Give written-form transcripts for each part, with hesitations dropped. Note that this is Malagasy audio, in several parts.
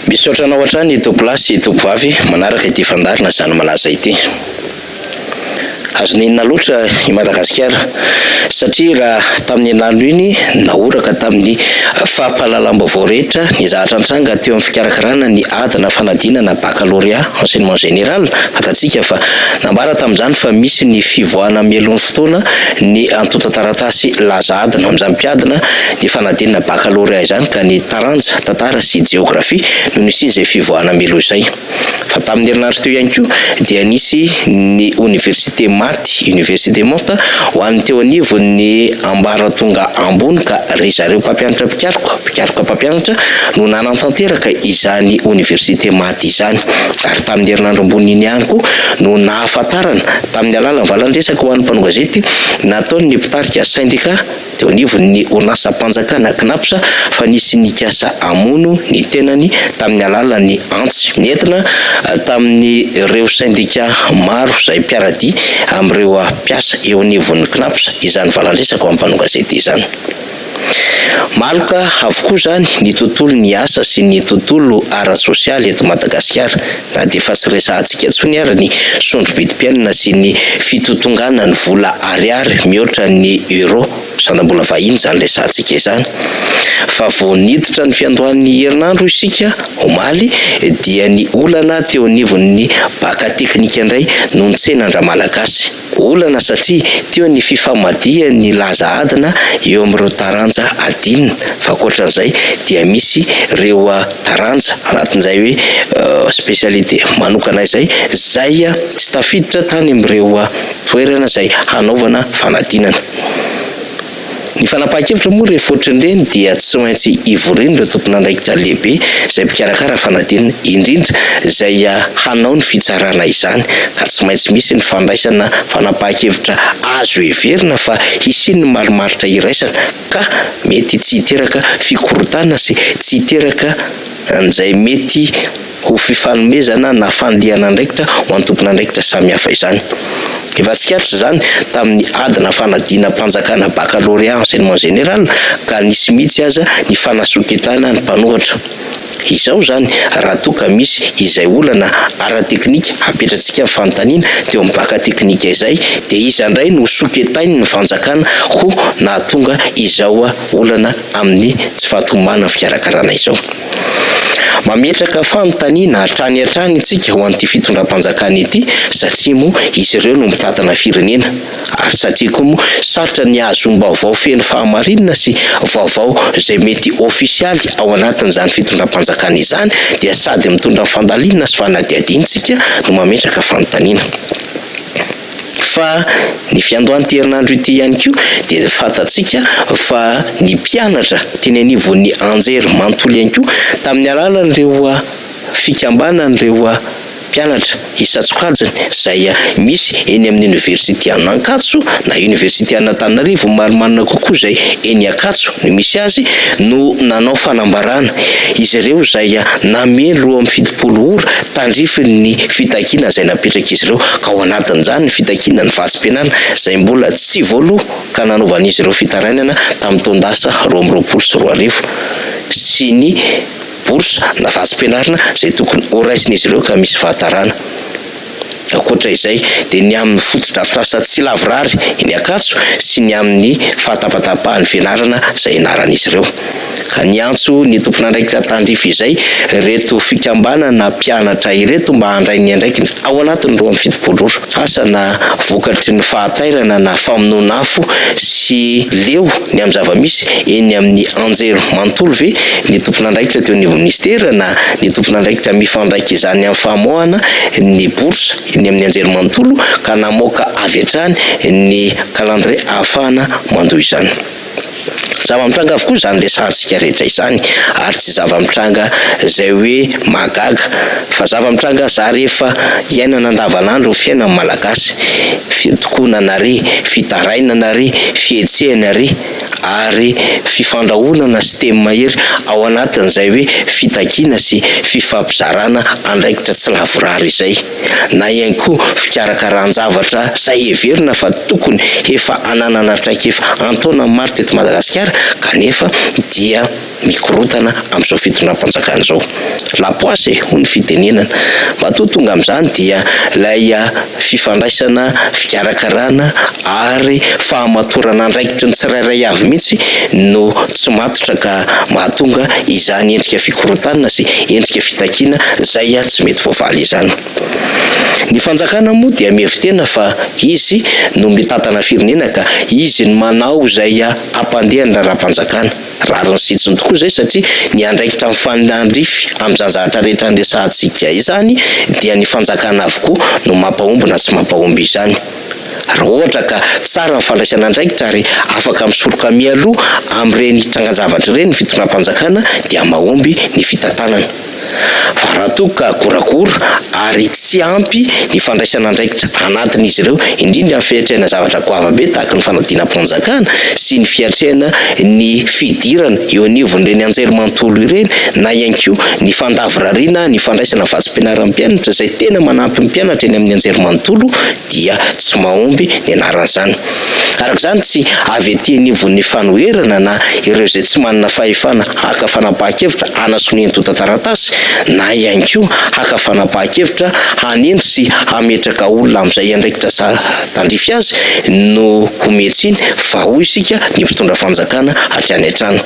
Misaotra anao hatrany Tompolahy sy Tompovavy manaraka ity fandaharana Zany Malaza ity. Azo nenina loatra i Madagasikara satria raha tamin'ny herinandro iny nahoraka tamin'ny fampahalalam-baovao rehetra ny zavatra nitranga teo amin'ny fikarakarana ny adina fanadinana bakalorea enseignement général, fantatsika fa nambara tamin'izany fa misy ny fivoahana mialoha ny fotoana ny antontan-taratasy laza adina amin'izany mpiadina ny fanadinana bakalorea izany ka ny taranja tantara sy jeografia no nisian'izay fivoahana mialoha izay. Fa tamin'ny herinandro teo ihany koa dia nisy ny oniversite maty, université morte, ho an'ny teo anivon'ny ambaratonga ambony ka ry zareo mpampianatra mpikaroka, mpikaroka mpampianatra no nanatanteraka izany oniversite maty izany. Ary tamin'ny herinandro ambony iny ihany koa no nahafantarana tamin'ny alalan'ny valan-dresaka ho an'ny mpanao gazety nataon'ny mpitarika sendika teo anivon'ny orinasam-panjakana Cnaps fa nisy nikasa hamono ny tenany tamin'ny alalan'ny antsy nentina tamin'ireo sendika maro izay mpiara-dia amin'ireo mpiasa eo anivon'ny Cnaps izany valan-dresaka ho an'ny mpanao gazety izany. Maloka avokoa izany ny tontolon'ny asa sy ny tontolo ara-tsosialy eto Madagasikara na dia efa tsy resahantsika intsony ary ny sondro-bidim-piainana sy ny fitotonganan'ny vola ariary mihoatra ny euro, sandam-bola vahiny izany resahantsika izany. Fa vao niditra ny fiandohan'ny herinandro isika omaly dia ny olana teo anivon'ny baka teknika indray no nitsena an-dRamalagasy. Olana satria teo ny fifamadihan'ny laza adina eo amin'ireo taranja adinina fa ankoatran'izay dia misy ireo taranja anatin'izay hoe spécialité manokana izay izay tsy tafiditra tany amin'ireo toerana izay hanaovana fanadinana. Ny fanapahan-kevitra moa rehefa ohatran'ireny dia tsy maintsy ivorian'ireo tompon'andraikitra lehibe izay mpikarakara fanadinana, indrindra izay hanao ny fitsarana izany, ka tsy maintsy misy ny fandraisana fanapahan-kevitra azo heverina fa hisian'ny marimaritra iraisana ka mety tsy hiteraka fikorontanana sy tsy hiteraka an'izay mety ho fifanomezana na fanilihana andraikitra ho an'ny tompon'andraikitra samihafa izany. Efa tsikaritra izany tamin'ny adina fanadinam-panjakana Baccalauréat Enseignement Général ka nisy mihitsy aza ny fanasoketana ny mpanoratra. Izao izany raha toa ka misy izay olana ara-teknika hapetratsika ny fanontaniana teo amin'ny Bac teknika izay dia iza indray no soketain'ny fanjakana ho nahatonga izao olana amin'ny tsy fahatomombanan'ny fikarakarana izao. Mametraka fanontaniana hatrany hatrany isika ho an'ity fitondram-panjakana ity satria moa izy ireo no mitantana firenena ary satria koa moa sarotra ny hahazoam-baovao feno fahamarinana sy vaovao izay mety ofisialy ao anatin'izany fitondram-panjakana izany dia sady mitondra fandalinana sy fanadihadiana isika no mametraka fanontaniana. Fa ny fiandohan'ity herinandro ity ihany koa dia fantatsika fa ny mpianatra teny anivon'ny anjery manontolo ihany koa tamin'ny alalan'ireo fikambanan'ireo mpianatra isan-tsokajiny izay misy eny amin'ny oniversite an'Ankatso na oniversite an'Antananarivo marimarina kokoa izay eny Ankatso no misy azy no nanao fanambarana izy ireo izay nameno 72 ora tandrifin'ny fitakiana izay napetrak'izy ireo ka ao anatin'izany ny fitakiana ny vatsim-pianarana izay mbola tsy voaloa ka nanaovan'izy ireo fitarainana tamin'ny taon-dasa 2022 sy ny bourse na vatsim-pianarana izay tokony horaisin'izy ireo ka misy fahatarana. Ankoatra izay dia ny amin'ny fotodrafitrasa tsy lavorary eny Ankatso sy ny amin'ny fahatapatapahan'ny fianarana izay ianaran'izy ireo. Ka niantso ny tompon'andraikitra tandrify izay ireto fikambanana mpianatra ireto mba handray ny andraikiny ao anatin'ny 72 ora. Asa na vokatry ny fahatairana na famonoana afo sy leo ny amin'ny zava-misy eny amin'ny anjery manontolo ve ny tompon'andraikitra teo anivon'ny minisitera na ny tompon'andraikitra mifandraika izany amin'ny famoahana ny bourse eny amin'ny anjery manontolo ka namoaka avy hatrany ny calendrier ahafahana mandoa izany. Zava-mitranga avokoa izany resahantsika rehetra izany ary tsy zava-mitranga izay hoe mahagaga fa zava-mitranga zary efa iainana andavanandro ny fiainan'ny Malagasy. Fitokonana re, fitarainana re, fihetsehana re ary fifandrahonana sy teny mahery ao anatin'izay hoe fitakiana sy fifampizarana andraikitra tsy lavorary izay. Na ihany koa fikarakaran-javatra izay heverina fa tokony efa hananana traikefa an-taonany maro teto Madagasikara. Madagasikara kanefa dia mikorontana amin'izao fitondram-panjakana izao. La poisse e, hoy ny fitenenana. Matoa tonga amin'izany dia ilay fifandraisana, fikarakarana ary fahamatorana andraikitry ny tsirairay avy mihitsy no tsy matotra ka mahatonga izany endrika fikorontanana sy endrika fitakiana izay tsy mety voavaly izany. Ny fanjakana moa dia mihevi-tena fa izy no mitantana firenena ka izy no manao izay hampandeha ny raharaham-panjakana. Rariny sy hitsiny tokoa izay satria ny andraikitra mifanandrify amin'izany zavatra rehetra niresahantsika izany dia ny fanjakana avokoa no mampahomby na tsy mampahomby izany. Raha ohatra ka tsara ny fandraisana andraikitra ary afaka misoroka mialoha amin'ireny trangan-javatra ireny ny fitondram-panjakana dia mahomby ny fitantanana. Fa raha toa ka goragora ary tsy ampy ny fandraisana andraikitra anatin'izy ireo, indrindra ny fiatrehana zavatra goavabe tahaka ny fanadinam-panjakana sy ny fiatrehana ny fidirana eo anivon'ireny anjerimanontolo ireny na ihany koa ny fandavorariana ny fandraisana vatsim-pianaran'ny mpianatra izay tena manampy ny mpianatra eny amin'ny anjerimanontolo dia tsy mahomby ny anaran'izany. Araka izany, tsy avy ety anivon'ny fanoherana na ireo izay tsy manana fahefana haka fanapahan-kevitra hanasonia antontan-taratasy na ihany koa haka fanapahan-kevitra hanendry sy hametraka olona amin'izay andraikitra tandrify azy no homen-tsiny fa hoy isika ny mpitondra fanjakana hatrany hatrany.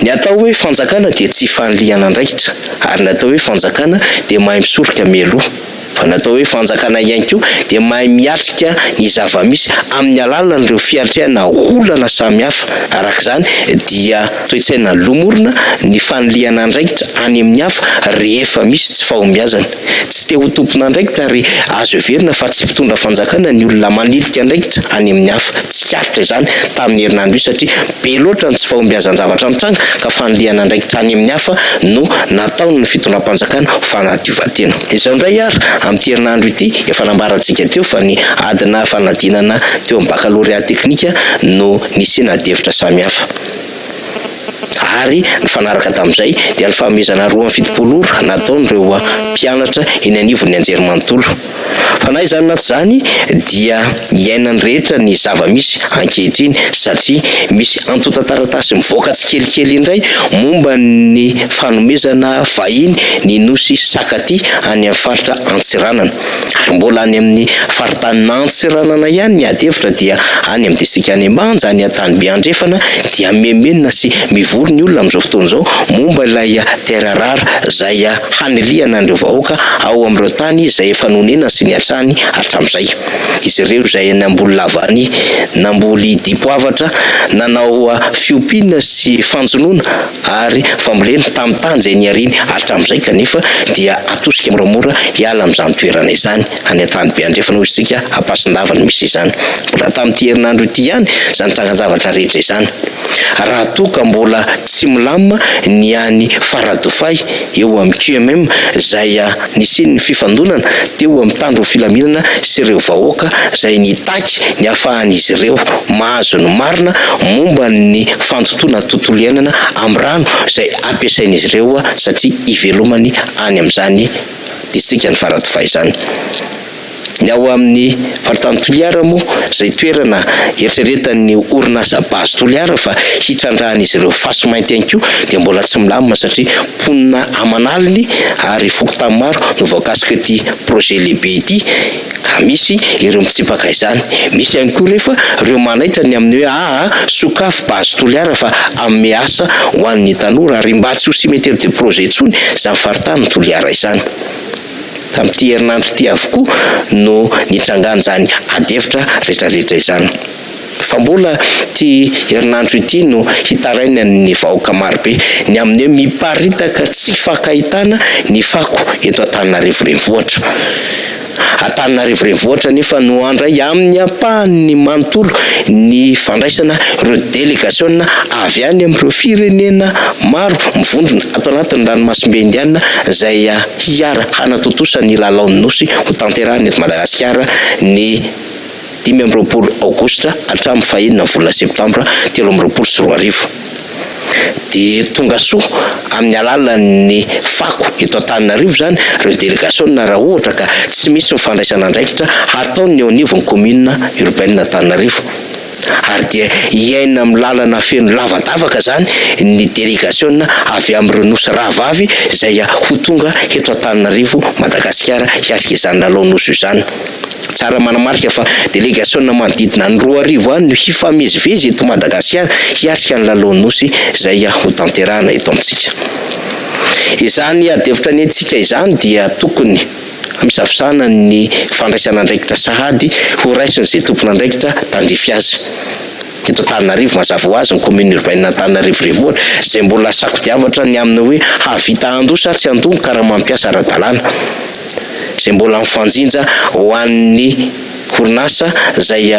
Ny atao hoe fanjakana dia tsy fanilihana andraikitra ary ny atao hoe fanjakana dia mahay misoroka mialoha. Fa ny atao hoe fanjakana ihany koa dia mahay miatrika ny zava-misy amin'ny alalan'ireo fiatrehana olana samihafa. Araka izany dia toe-tsaina lomorina ny fanilihana andraikitra any amin'ny hafa rehefa misy tsy fahombiazana. Tsy te ho tompon'andraikitra ary azo heverina fa tsy mpitondra fanjakana ny olona manilika andraikitra any amin'ny hafa. Tsikaritra izany tamin'ny herinandro io satria be loatra ny tsy fahombiazan-javatra mitranga ka fanilihana andraikitra any amin'ny hafa no nataon'ny fitondram-panjakana ho fanadiovan-tena. Izao indray ary, amin'ity herinandro ity, efa nambarantsika teo fa ny adina fanadinana teo amin'ny bakalorea teknika no nisiana adihevitra samihafa. Ary nifanaraka tamin'izay dia ny fanomezana 72 ora nataon'ireo mpianatra eny anivon'ny anjerimanontolo. Fa na izany na tsy izany dia iainan'ny rehetra ny zava-misy ankehitriny satria misy antontan-taratasy mivoaka tsikelikely indray momba ny fanomezana vahiny ny nosy Sakatia any amin'ny faritra Antsiranana. Ary mbola any amin'ny faritanin'Antsiranana ihany ny ady hevitra dia any amin'ny distrikan'i Ambanja any Antanibe Andrefana dia mimenomenona sy mivory ny olona amin'izao fotoana izao momba ilay terre rare izay hanilihana an'ireo vahoaka ao amin'ireo tany izay efa nonenany sy niatrany hatramin'izay. Izy ireo izay namboly lavania, namboly dipoavatra, nanao fiompiana sy fanjonoana ary fambolena tamin'ny tany izay niariany hatramin'izay kanefa dia atosika moramora hiala amin'izany toerana izany. Any Antanibe Andrefana hoy isika, Ampasindava no misy izany. Mbola tamin'ity herinandro ity ihany izany trangan-javatra rehetra izany. Raha toa ka mbola tsy milamina ny any Faradofay eo amin'ny QMM izay nisian'ny fifandonana teo amin'ny mpitandro ny filaminana sy ireo vahoaka izay nitaky ny hahafahan'izy ireo mahazo ny marina momba ny fandotoana tontolo iainana amin'ny rano izay ampiasain'izy ireo satria ivelomany any amin'izany distrikan'i Faradofay izany. Ny ao amin'ny faritany Toliara moa, izay toerana eritreretan'ny orinasa Base Toliara fa hitrandrahan'izy ireo fasimainty ihany koa dia mbola tsy milamina satria mponina aman'aliny ary fokontany maro no voakasik'ity projet lehibe ity ka misy ireo mitsipaka izany. Misy ihany koa rehefa ireo manaitra ny amin'ny hoe aa sokafy Base Toliara fa hanome asa ho an'ny tanora ary mba tsy ho cimetière de projet intsony izany faritany Toliara izany. Tamin'ity herinandro ity avokoa no nitrangan'izany adihevitra rehetrarehetra izany. Fa mbola ity herinandro ity no hitarainan'ny vahoaka marobe ny amin'ny hoe miparitaka tsy fankahitana ny fako eto Antananarivo Renivohitra. Antananarivo Renivohitra anefa no handray amin'ny ampahany manontolo ny fandraisana ireo delegasiona avy any amin'ireo firenena maro mivondrona ato anatin'ny ranomasimbe Indiana izay hiara hanatontosa ny lalaon'ny Nosy ho tanterahina eto Madagasikara ny 25 aogositra hatramin'ny fahenina volana septambra 2023. Dia tonga soa amin'ny alalan'ny fako eto Antananarivo izany ireo delegasiona raha ohatra ka tsy misy ny fandraisana andraikitra hataon'ny eo anivon'ny commune urbaine Antananarivo. Ary dia hiaina amin'ny lalana feno lavadavaka izany ny delegasiona avy amin'ireo nosy rahavavy izay ho tonga eto Antananarivo, Madagasikara hiatrika izany lalao nosy izany. Tsara manamarika fa delegasiona manodidina ny 2000 any no hifamezivezy eto Madagasikara hiatrika ny lalao nosy izay hotanterahana eto amintsika. Izany adihevitra nentintsika izany dia tokony. Amisavsana ny fandraisana andraikitra sahady ho raisin'izay tompon'andraikitra tandrify azy. Eto Antananarivo, mazava ho azy, ny commune urbaine Antananarivo Renivohitra, izay mbola sakodiavatra ny amin'ny hoe hahavita handoa sa tsy handoa ny karamam-piasa ara-dalàna, izay mbola mifanjinja ho an'ny orinasa izay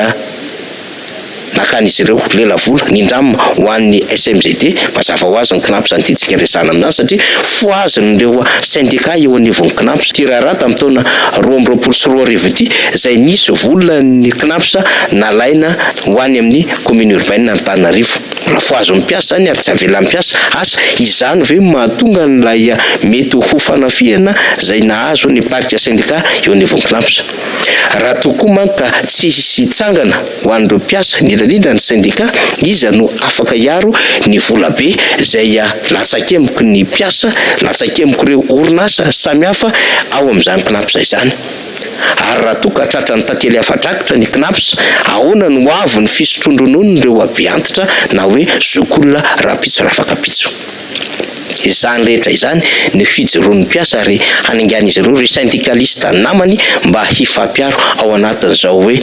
Nakan'izy ireo lelavola, nindramina, ho an'ny SMGD, mazava ho azy ny Cnaps no tiantsika resahana amin'izany satria fohazin'ireo sendika eo anivon'ny Cnaps ity raharaha tamin'ny taona 2022 ity izay nisy volan'ny Cnaps nalaina ho any amin'ny commune urbaine Antananarivo. Mbola fohazin'ny mpiasa izany ary tsy avelan'ny mpiasa. Asa izany ve no mahatonga an'ilay mety ho fanafihana izay nahazo ny mpitarika sendika eo anivon'ny Cnaps? Raha toa koa manko ka tsy hisy hitsangana ho an'ireo mpiasa, indrindra indrindra ny sendika, iza no afaka hiaro ny volabe izay latsakemboky ny mpiasa, latsakembok'ireo orinasa samihafa ao amin'izany Cnaps izany? Ary raha toa ka tratran'ny tantely afa-drakitra ny Cnaps, ahoana no ho avin'ny fisotroan-drononon'ireo be antitra na hoe zokiolona rahampitso rafakampitso? Izany rehetra izany no fijoroan'ny mpiasa ary haningan'izy ireo ireo sendikalista namany mba hifampiaro ao anatin'izao hoe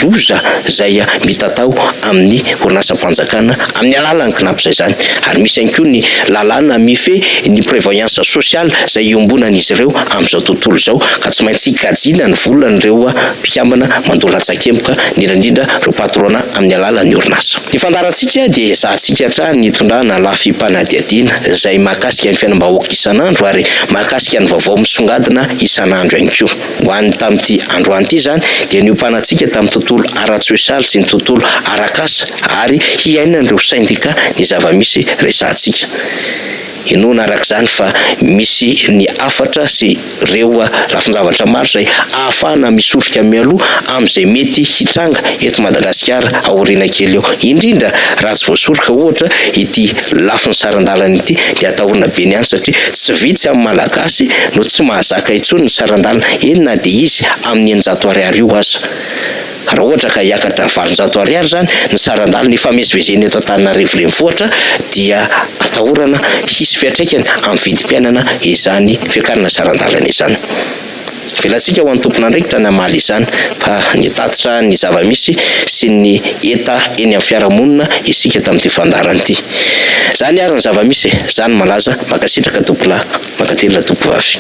loza izay mitatao amin'ny orinasam-panjakana amin'ny alalan'ny Cnaps izany ary misy ihany koa ny lalàna mifehy ny prévoyance sociale izay iombonan'izy ireo amin'izao tontolo izao ka tsy maintsy kajiana ny volan'ireo mpikambana mandoa latsakemboka indrindra indrindra ireo patronat amin'ny alalan'ny orinasa. Ny fandaharantsika dia ezahantsika hatrany hitondrana lafim-panadihadiana izay mahakasika ny fiainam-bahoaka isan'andro ary mahakasika ny vaovao misongadina isan'andro ihany koa. Ho an'ny tamin'ity androany ity izany dia niompanantsika tamin'ny tontolo ara-tsosialy sy ny tontolo arak'asa ary hiainan'ireo sendika ny zava-misy resahantsika. Inoana araka izany fa misy ny hafatra sy ireo lafin-javatra maro izay ahafahana misoroka mialoha amin'izay mety hitranga eto Madagasikara aoriana kely eo. Indrindra raha tsy voasoroka ohatra ity lafiny saran-dalana ity dia atahorana be ny any satria tsy vitsy amin'ny Malagasy no tsy mahazaka intsony ny saran-dalana, eny na dia izy amin'ny 600 ariary io aza. Raha ohatra ka hiakatra 800 ariary izany ny saran-dalana ifamezivezena eto Antananarivo renivohitra dia atahorana hisy fiantraikany amin'ny vidim-piainana izany fiakarana saran-dalana izany. Avelantsika ho an'ny tompon'andraikitra ny hamaly izany fa nitatitra ny zava-misy sy ny heta eny amin'ny fiarahamonina isika tamin'ity fandaharana ity. Izany ary ny zava-misy e! Izany malaza, mankasitraka tompolahy, mankatelina tompovavy.